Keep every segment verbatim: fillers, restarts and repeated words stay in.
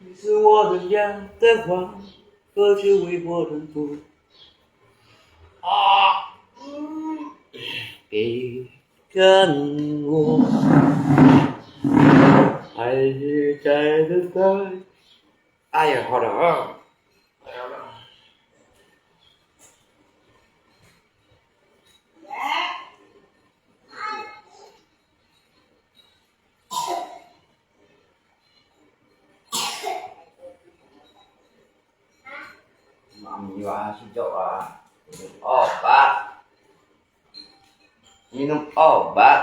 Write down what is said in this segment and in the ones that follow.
你是我的阳的光，何处为我能躲？啊，给跟我，还是在等待。哎呀，好了啊。Mami wah sejak ah. Minum obat. Minum obat.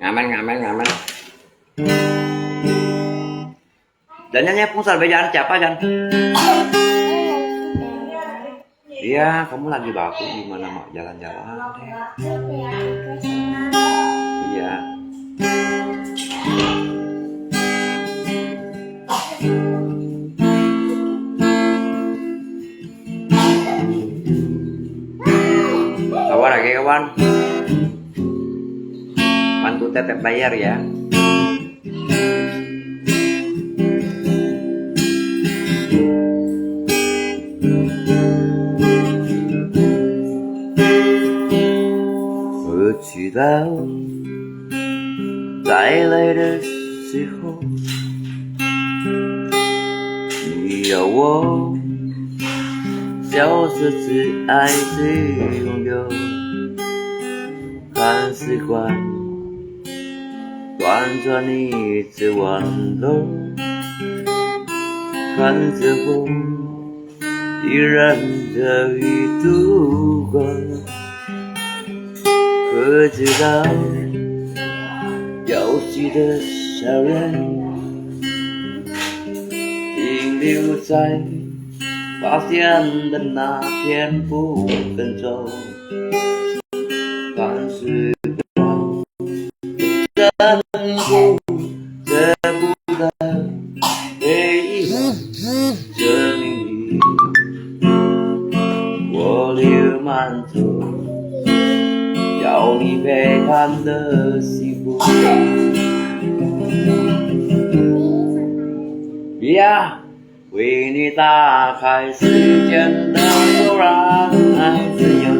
Ngamen, ngamen, ngamen. Jangan nyepung sampai jangan siapa, Jan. Iya, kamu lagi bagus, gimana mau jalan-jalan deh? Iya. Sabar lagi, kawan. Mantu tetep bayar ya. 我知道再来的时候，你要我消失在爱的拥有。 看时光短暂一直玩弄，看着风依然这一度过。可知道，要记得小人停留在发现的那天不肯走。 但是不得不得陪伴着你，我留满足要你陪伴的幸福。Yeah。 为你打开时间的手，让爱自由，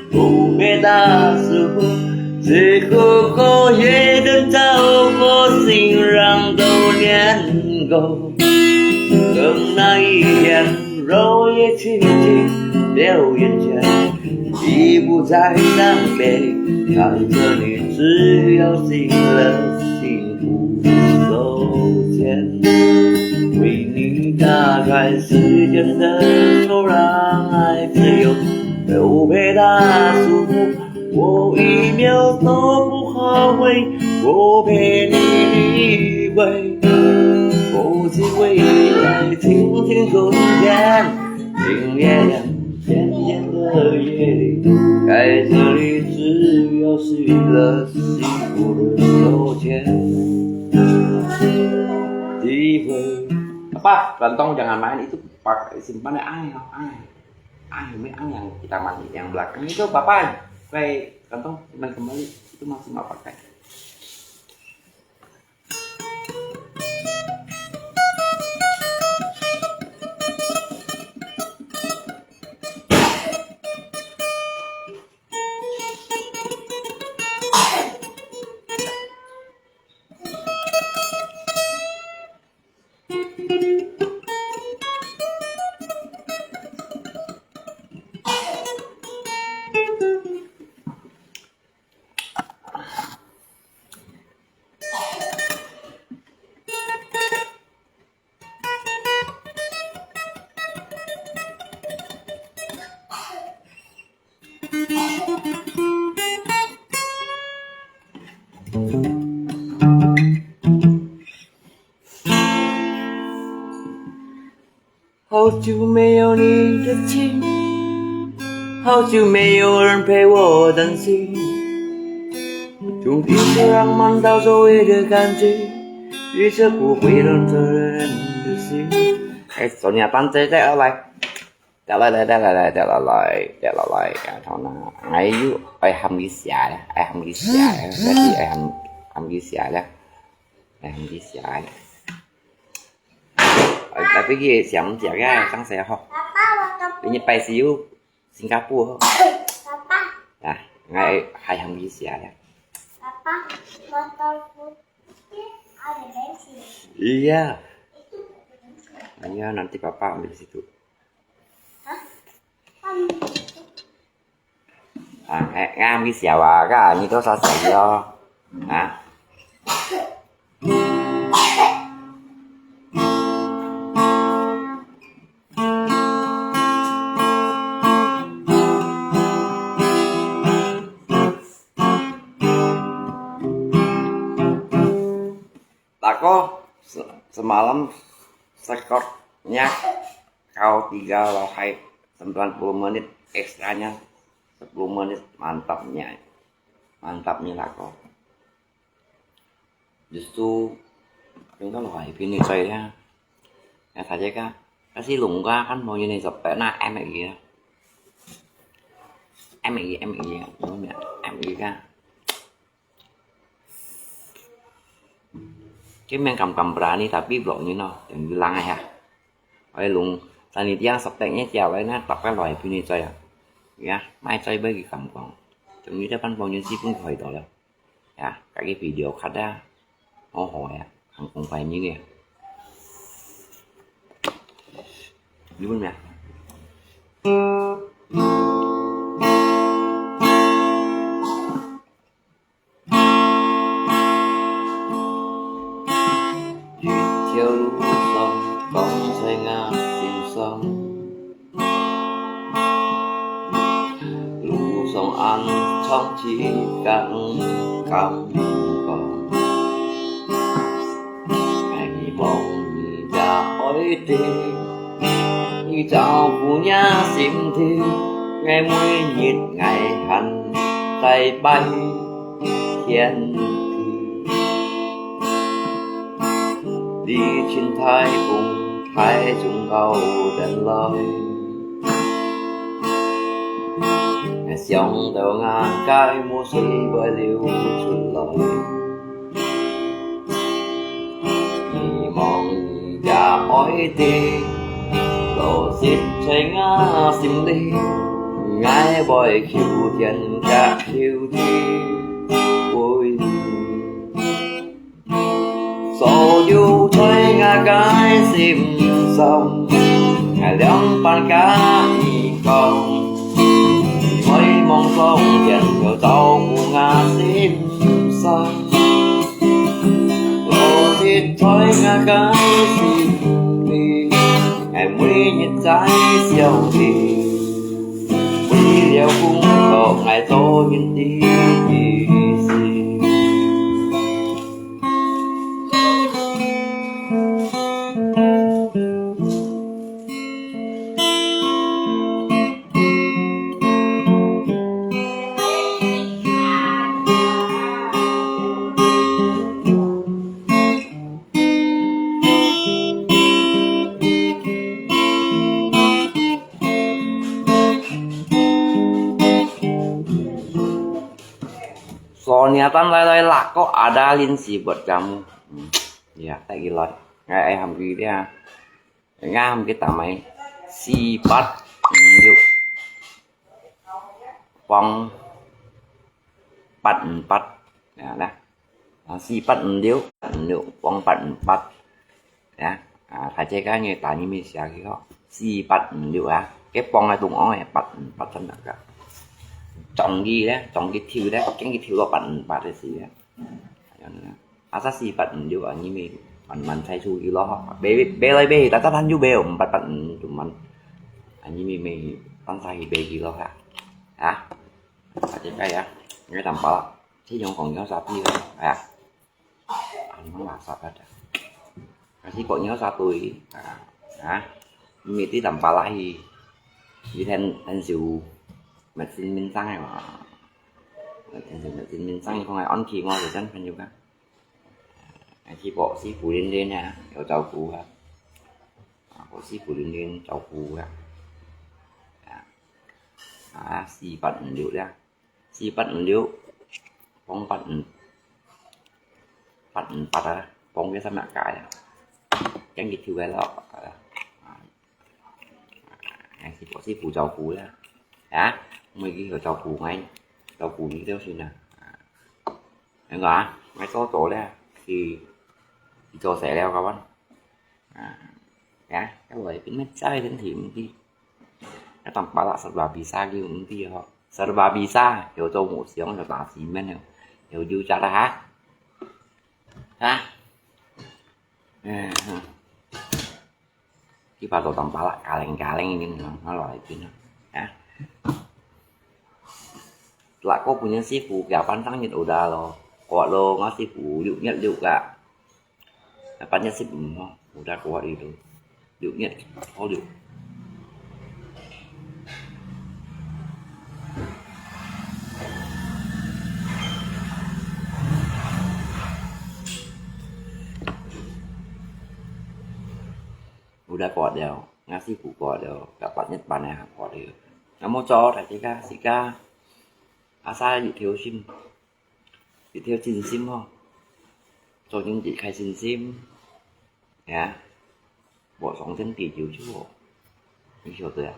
不被束缚。只不过也等到我心让都念过，等那一天，若也静静流眼泪。 已不再伤悲，看着你自由行了幸福手牵。为你打开时间的手，让爱自由，不被束缚。我一秒都不后悔，我陪你依偎，不止为爱静静守天。 今夜亮，甜甜的夜里，在这里只有喜乐幸福的手牵。机会。Apa, Kantong jangan main itu, pak simpan ya, ay, ay, ay, main ay yang kita main yang belakang itu, Papa, kayak Kantong simpan kembali, itu masih mau pakai. 好久没有你的亲，好久没有人陪我谈心。从第一次浪漫到所谓的感情，一直不会让这个人的心。哎，Sonia，搬这带来。带来来，带来来，带来来，带来来，然后呢，哎呦，哎，喊一下，哎，喊一下，哎，哎，喊，喊佢寫了，哎，佢寫了。哎，tapi佢寫毋寫个，當時吼。你拜師有新加坡吼。啊，𠊎還喊佢寫了。Iya. Iya, nanti papa ambil di situ. Ah, eh, ngam ki siawa ka, ni to sa sa yo. Ah. Lako, se-, semalam sekornya kau tiga lohai sembilan puluh menit, ekstranya sepuluh menit, mantapnya. Mantapnya lako. Justru, yung kan lohai pini coy ya. Ya saja ka. Kasi lungga kan mau yun sa pena M A ya. M A, M A ya. M A ka. Cái men kam kam berani tapi blok ni no, yang bilang ya. Ôi lùng, sa ni tiang sập tek nhé chia ôi na, tập cái loại pin ni chơi à. Ya, mai chơi với cái cảm quan. Chúng như thế pan bao nhiêu xí cũng khỏi đó lắm. Ya, các cái video khác đã. Hổ hổ ya, hàng cũng phải như nè. Như bên nè. 一條路上，放在我心上。路上安常去感感光。愛你望你家愛的，你照顧我心的，愛每日愛喊在拜。 天地。你親大風大中高等來，想到眼角目水會流出來。你望你家愛的，落實在我心裡，𠊎會求天甲求地為你。 所有在𠊎个心上，𠊎兩半个耳光，你愛望上天，要照顧𠊎心上。落實在𠊎个心裡，𠊎每日在想你，為了工作，𠊎做人的意思。 Soalnya tan lai lai lako ada linsi buat kamu. Hmm. Ya, tak gila. Ngai ai ham gili ya. Ngai ham kita mai. Si pat. Hmm, yuk. Pong. Pat, hmm, pat. Ya, dah. À, si pat ǹ liu, ǹ liu, pong pat ǹ pat. Ya, à, thà che ka nge ta ni mi sia ki ho. Si pat ǹ liu à. Cái pong là tung ong, pat ǹ pat chân ka. Chong ki le, chong ki thiu le, keng ki thiu lo pat ǹ pat le si le. À, sa si pat ǹ liu à, ni mi man man sai su ki lo ho. Be, be lai be, ta ta tan yu be, ǹ pat pat ǹ tu man. À, ni mi mi, tan sa hi be ki lo ha. Ha? Thà che ka ya, nge tam pa la. Thế dùng còn nhớ sao pi à? Ăn món là sao hết à? Cái thì còn nhớ sao tôi à? Hả? Mì tí tầm pala thì thì then then siêu mệt xin minh tăng này mà. Mệt xin mệt xin minh tăng không ai ăn khi ngon rồi chân phần nhiều cả. Cái thì bỏ sĩ phủ lên lên nè, có cháu cú hả? À, có sĩ phủ lên lên cháu cú hả? À, à, xì bật được ra. Si pat ǹ liu, pong pat ǹ, 八五八啊，幫佢三百个啊，將佢抽个咯，啊，啊，係師傅，師傅照顧啦，啊，每日有照顧𠊎，照顧你就算啦，啊，恁樣啊，𠊎做做咧，佢，佢做事了，kawan。 啊，ya，該位邊个在天氣毋知，該當巴拉serba bisa佢毋知吼，serba bisa，有做木匠，有打西面，有有家啦哈，哈，嗯，佢把做當巴拉，galing-galing ini，拿來邊啊，啊，啦，我本身師傅佢半生日udah咯，kuat咯，我師傅六月六啊。 Lapan月十五吼，udah kuat itu。六月，好六。Udah kuat了，𠊎師傅kuat了，lapan月半个還kuat了。那麼做，大家自家，asal一條心。 一條真心吼，做人一開真心，ya，無傷天地就就好，你曉得啊？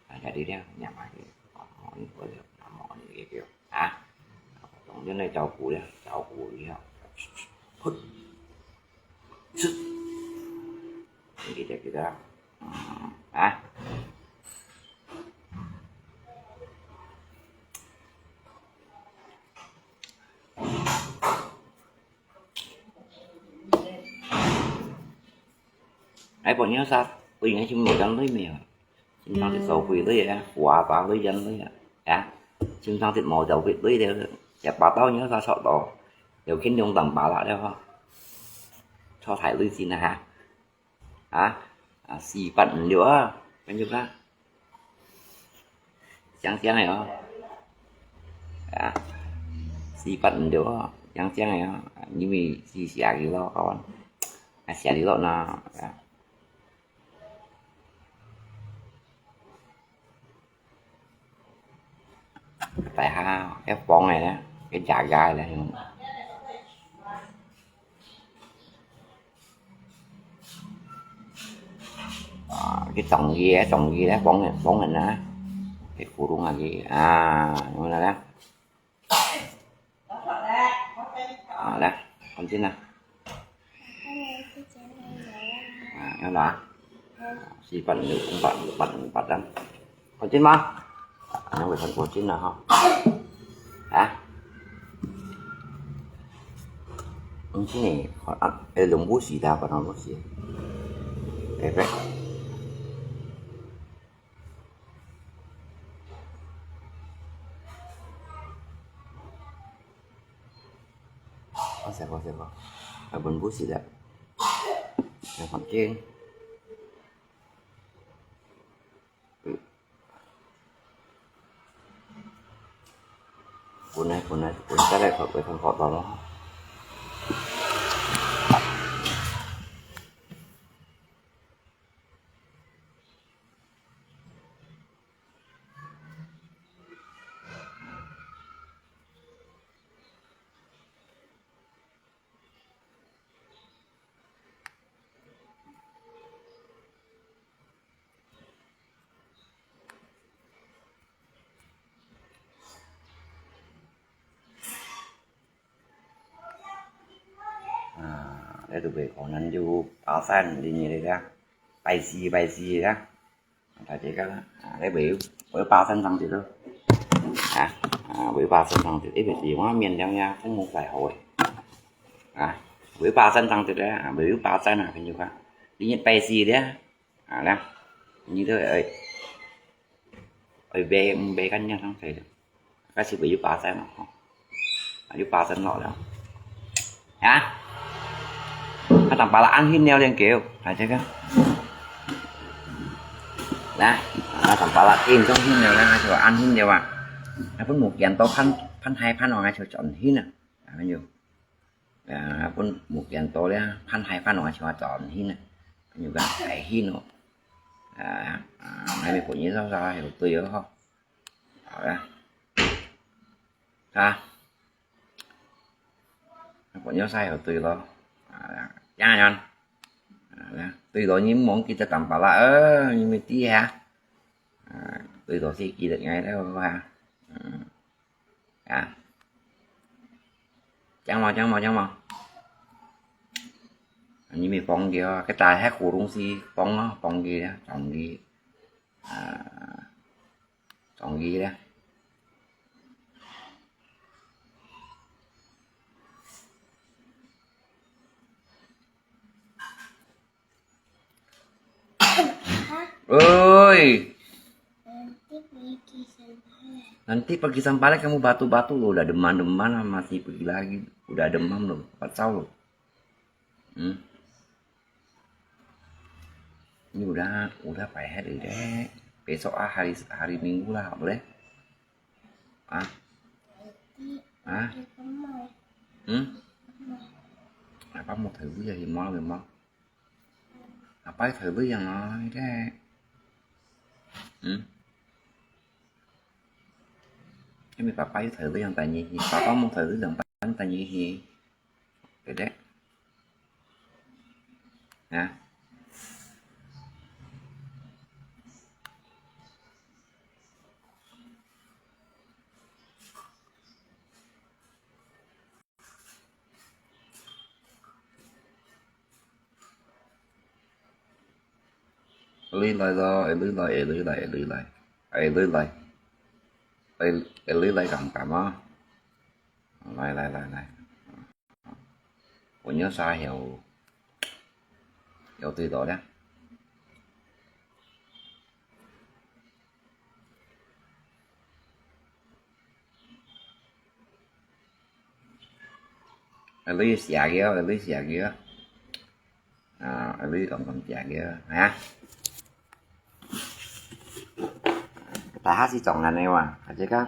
啊，jadi了，念下去，哦，你過了，那麼你就啊，當然來照顧了，照顧以後，噗，出，你記得記得啊，嗯，啊。 哎，朋友啥，我应该去买张对没有？经常去收费对呀，花花对人对呀，呀，经常去买收费对的，也把到你啥找到，有肯用等把了的哈，找台对心的哈。 啊，啊，四八五六啊，朋友啊。香香的哦。啊，四八五六啊，香香的哦。因為是寫字咯，kawan。啊，寫字咯呢，啊。大下，該黃个呢，該假假个呢。啊，該中意个，中意个，黃个，黃个呢，該古董啊，佢啊，用个呢。 啊，來，放進來。啊，要拿。四八五八，八五八啊。放進嗎？啊，那我放過進了哈。啊？嗯，這呢，啊，哎，兩部戲的，不能不戲。哎，對。 好，食過，食過。啊，分布食了。來，放進。嗯。分來，分來，分下來，看，看，看到咯。 啊，這都袂可能有巴山的人來个，拜四拜四个。大家看，啊，這袂有，會有巴山上去咯。啊，啊，會有巴山上去，因為地方面了呀，分布蓋好个。啊，會有巴山上去个，啊，會有巴山啊，朋友看，你拜四个， 啊，了，你都愛，愛買，毋買，看你上菜了。該係會有巴山咯，吼。啊，有巴山落了。啊？啊，當巴拉恁興了，連狗，啊，這個。來，啊，當巴拉應當興了，該就恁興了啊。啊，分木匠到盤，盤海盤王，該就轉興啊。啊，就 啊，分木匠到了，盤海盤王就轉興啊，又講海興哦。啊，啊，𠊎等本人做啥有對哦吼。好了。啊。朋友晒有對咯。啊，樣樣。啊，對咯，你莫記得打巴拉，呃，你咪知啊。啊，對咯，是記得𠊎了啊。嗯，啊，講嘛，講嘛，講嘛。你咪放佢啊，該大黑咕咚西放啊，放佢啊，放佢。啊，放佢啊。 Oi, nanti pergi Sampalek kamu batu-batu loh, udah demam-demam masih pergi lagi, udah demam loh, kacau loh. Hmm. Ini udah, udah payah deh. Besok ah hari, hari Minggu lah, boleh? Ah? Ah? Hmm? Apa mau thử bây giờ thì mau thì mau. Apa thử bây giờ nói thế? Hmm? Cái mình papa thử bây giờ tại vì papa mau thử bây giờ tại vì thì Dedek. Nah. Lui lại rồi, lui lại, lui lại, lui lại. Ai, lui lại. Ai, ai, lui lại cảm cảm á. Lại, lại, lại, lại. Ủa nhớ xa hiểu. Hiểu từ đó đấy. Ai, lui xa kìa, ai, lui xa kìa. À, ai, lui còn còn xa kìa. Hả? Tại hát si chọn ngành này mà, hả chứ có?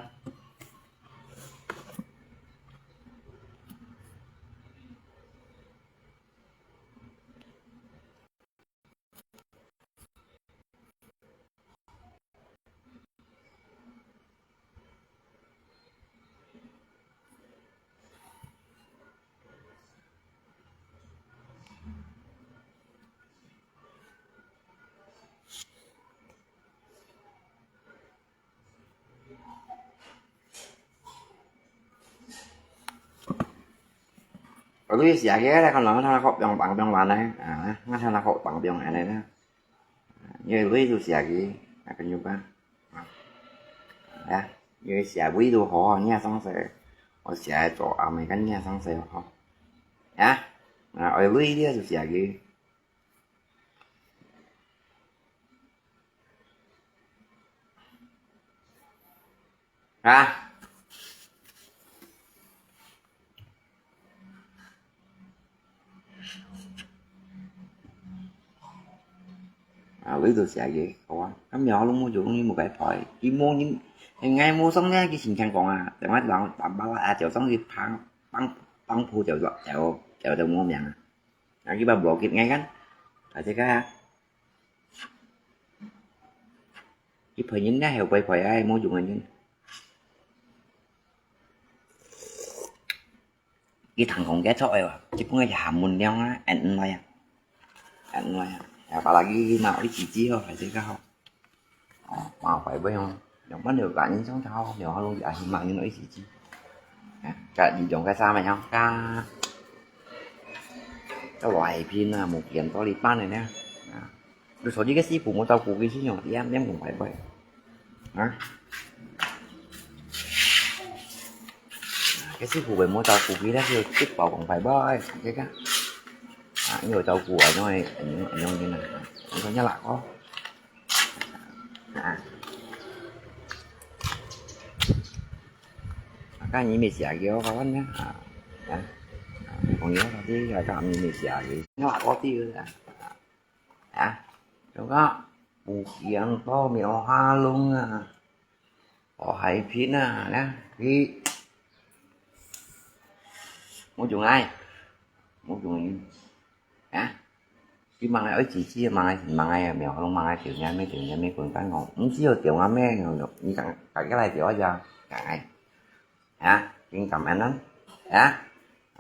Ôi, lui xa kìa, kau nang thang kok piang pang piang wan nè. À, nang thang kok pang piang aneh nè. Như lui tu xa kìa, à, cái như ba. À, như xa vui tu hò, nghe sang sài. Ôi, xa cho à, mày cái nghe sang sài hò. À, à, ôi, lui đi tu xa kìa. Hả? À, lui tu xa kìa, có. Cái mèo nó mua chuột nó mua cái phổi. Cái mua những, cái ngày mua xong nha, cái xin chăng còn à. Tại mà lòng tạm bảo là, à, chiều xong thì phang, phang, phang phu chiều, chiều, chiều, chiều mua miệng à. À, cái bà bỏ kịp ngay ngắn. À, thế cái Cái phơi nhân nè, hiểu phơi phơi ai mua dùng nhân. Cái thằng còn ghét thôi à, chứ cũng là hàm mùn đeo á, ăn lại à. Ăn lại à. Ya, apalagi mà ít chỉ chỉ thôi, phải chứ không? Ờ, mà phải với không? Yang mana được cả những sống sao, nếu không thì ai mà những ít chỉ chỉ. Cả đi dùng cái sao mà nhau, cả cái loại pin là một kiện có đi bán này nè. Lu sổ đi cái sĩ pù mua tàu cù cái sĩ nhỏ thì em em cũng phải vậy. Hả? Cái sĩ pù phải mua tàu cù cái đó thì chích bảo cũng phải vậy. Cái cái. À, nhiều tàu cù ở ngoài, ở ngoài, ở ngoài như này. Không có nhớ lại có. À. Cái gì mình xả kiểu có vấn nhá. À. À. Còn nhớ là cái cái gì mình xả kiểu. Nhớ lại có tiêu à. Hả? Chúng ta một kiện có mèo ha luôn à. Có hai pin à, nè. Thì một chúng ai. Một chúng ai. Hả? Chứ mà ngày ấy chỉ chia mà ngày, mà ngày mèo không mà ngày tiểu nhà mấy tiểu nhà mấy con cái ngọn. Không chỉ là tiểu nhà mấy ngọn, như cả, cả cái này tiểu ra cả ngày. Hả? Kinh cảm ơn lắm. Hả?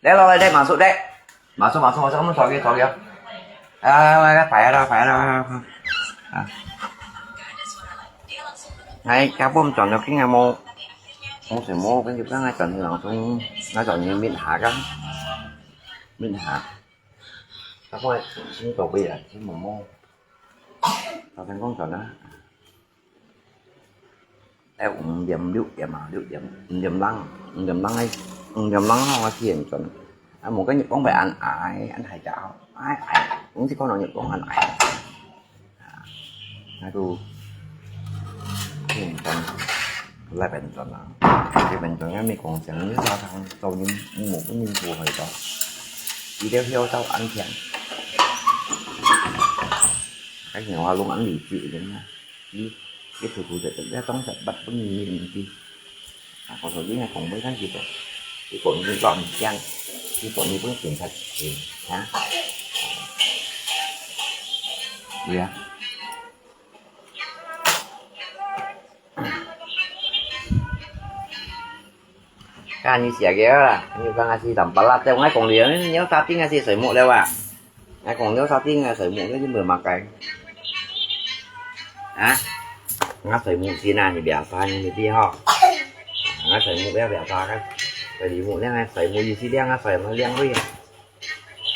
來，來，來，來，馬叔，來。馬叔，馬叔，馬叔，我們坐佢，坐佢。啊，來，來，擺啦，擺啦。啊。哎，家婆轉到今日無，無水無，跟住剛才轉去當中，那轉去搣下个，搣下。家婆先到位啦，先摸摸。頭先講轉啦。 哎，五點、六點啊，六點，五點零，五點零个，五點零个，𠊎天轉。啊，無跟你講白恁矮，恁矮个，矮矮，毋係講人講恁矮。啊，那就天轉，來變轉啦。這變轉，也沒講成，你啥人做人，無不人做會到。一定要到安全。還是我弄安理智一點啊。 你，你塗塗仔，你當食物本面面知。啊，我說你愛講話，但是講，你講你亂講，你講你本警察，嗯，啊？對啊。該你寫个啦，你有講𠊎係當巴拉，但𠊎講了，你要打定𠊎係水木了啊。 𠊎講了啥定啊，水木，你無麼个。啊？𠊎水木先啊，你biasa你知吼。𠊎水木要biasa个，水木亮啊，水木意思亮啊，水木亮位啊。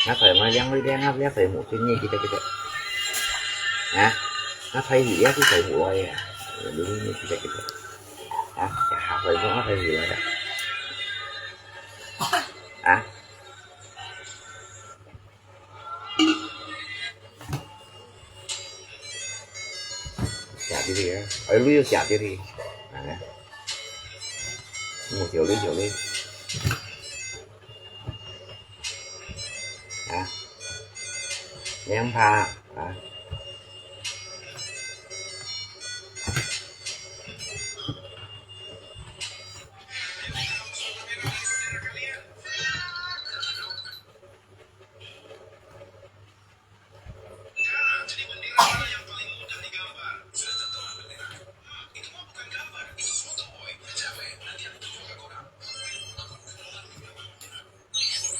𠊎水木亮位亮啊，亮水木先你記得記得。啊？𠊎睇你也係水木位啊，你你記得記得。啊？下水木啊，水木位啊。啊？ 寫入去啊，哎，你又寫入去，啊，嗯，小李，小李，啊，兩拍啊。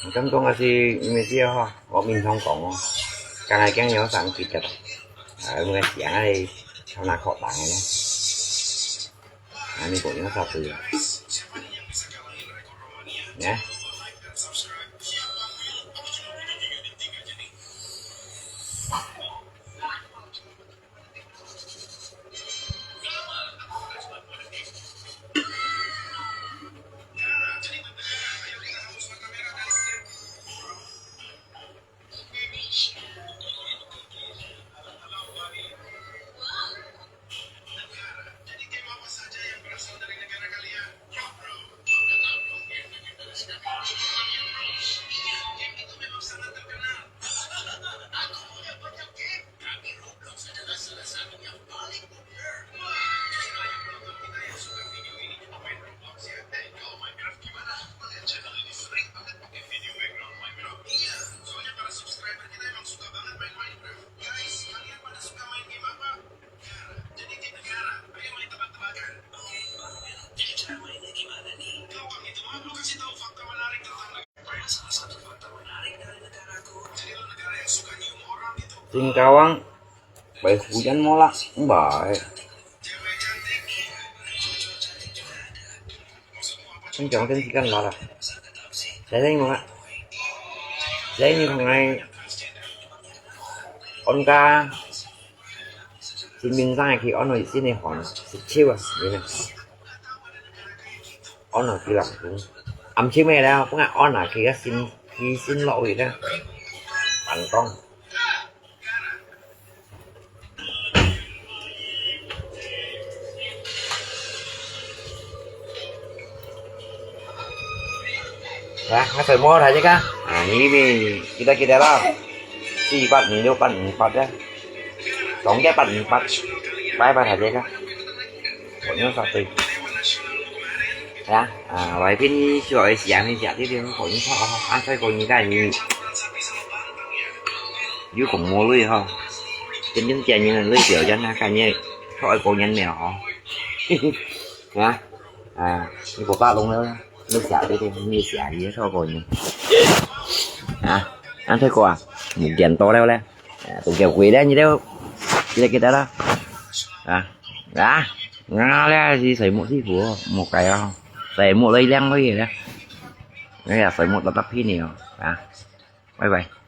咁講个係，你知吼，我平常講哦，剛才講有三級个，啊，我个聲啊，超難學人个呢。啊，你講有啥對啊？呢？Singkawang, bai hujan mola, mbai. Singkawang kan sikan lala. Saya saya mola. Saya ni kong ai. On ka. Sin min sang ki on oi sin ni hon. Sichiwa, ni na. On oi ki lang. Am chi me la, pung on oi ki sin, ki sin lo wi na. An tong. Nah, ngasoi mo thajika. Ah, ini kita kita lah. Si empat, ni empat, empat ya. Song ya empat, empat. Bye bye thajika. Pokoknya satu. Ya, ah, wai pin shuwa ai siam ni siap ti ti ko ni ko. Ah, sai ko ni ka ni. Yu kong mo lui ho. Jen jen jen ni lui siao jen na ka ni. Ko ai ko ni me ho. Ya. Ah, ni ko ba long le. Lui siap ti ti ni siap ni ko ko ni. Ah, an sai ko ah. Ni dian to le le. Tụi kẹo quỷ đấy như thế. Kita kita đó. À, à, ngã lẽ gì xài một xí phủ một cái không? Xài một lấy lăng cái gì đó. Đấy là xài một tập tập phí nhiều. À, bye bye.